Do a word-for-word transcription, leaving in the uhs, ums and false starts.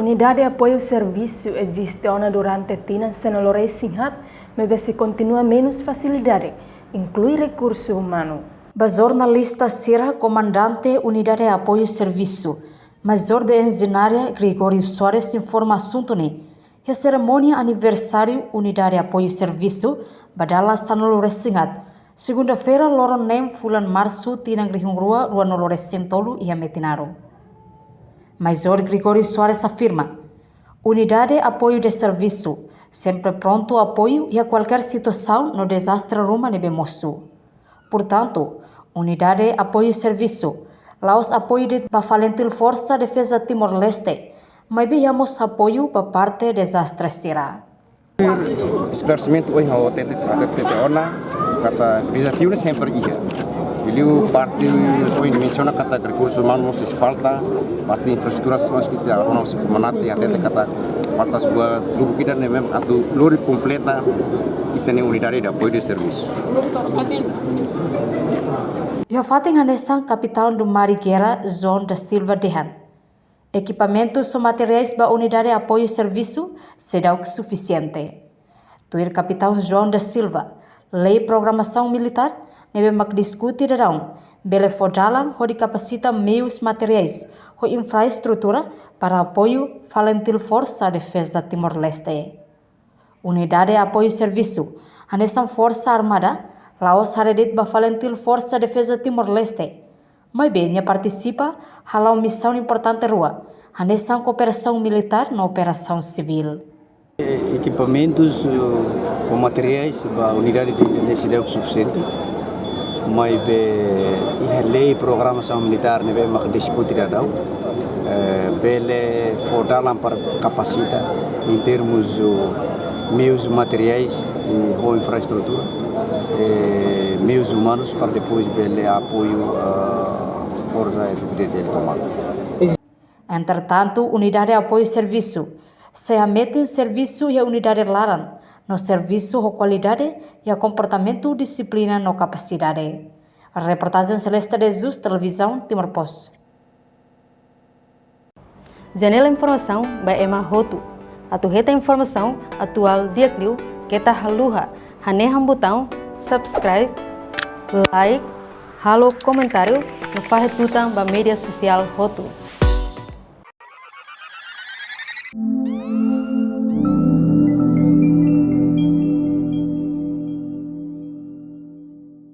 Unidade apoiu servisu eziste ona durante tinan sanulu-resin-haat, maibé sei kontinua menus fasilidade, inklui rekursu umanu. Ba jornalista sira, komandante Unidade Apoiu Servisu, Major de Enjeñaria Gregório Soares informa asuntu ne'e iha serimónia aniversáriu Unidade Apoiu Servisu ba dala sanulu-resin-haat, segunda-feira, loron neen fulan Marsu, tinan rihun rua ruanulu-resin-tolu, iha Metinaro. Major Gregório Soares afirma, Unidade Apoiu de Servisu sempre prontu apoiu iha kualkér situasaun no dezastre ruma ne'ebé mosu. Portantu, Unidade Apoiu Servisu la'ós apoiu de'it ba FALINTIL Forsa Defeza Timor-Leste, maibé iha mós apoiu ba parte dezastre sira. Esklaresimentu ohin ha'u hatete, hatete ona, katak dezafiu ne'e sempre iha. Liuliu parte ohin mensiona katak rekursu umanu mós sei falta, parte infraestrutura sira mós ita rona husi komandante hatete katak falta sebuah lubuk ida ne'e memang atu lori kompleta ita-nia unidade de apoiu de servisu. Iha fatin hanesan Kapitaun do Mar e Guerra João da Silva dehan, ekipamentus no materiais ba Unidade Apoiu Servisu seidauk sufisiente. Tuir Kapitaun João da Silva, lei programasaun militár ne'ebé mak diskute daudaun bele fó dalan hodi kapasita meius materiais ho infraestrutura para apoiu FALINTIL Forsa Defeza Timor-Leste. Unidade Apoiu Servisu hanesan Forsa Armada la'ós haree de'it ba FALINTIL Forsa Defeza Timor-Leste, maibé nia partisipa hala'o misaun importante rua, hanesan kooperasaun militár no operasaun sivíl. Ekipamentus, eh, ho materiais ba unidade de intendénsia seidauk sufisiente, maibé iha lei programasaun militár ne'ebé mak diskute daudaun, eh, bele fó dalan para kapasita em termos, eh, meius materiais, eh, ho infraestrutura, eh, meius umanus para depois bele apoiu, ah, Forsa F-FDTL Tomak. Entretantu, Unidade Apoiu Servisu sei hametin servisu iha unidade laran, no servisu ho kualidade iha komportamentu, dixiplina no kapasidade. Reportajen Celeste de Jesus, Televizaun Timor Post. Janela informasaun ba ema hotu. Atu hetan informasaun atuál di'ak liu, keta haluha hanehan butaun subscribe, like, halo komentáriu no fahe tutan ba média sosiál hotu.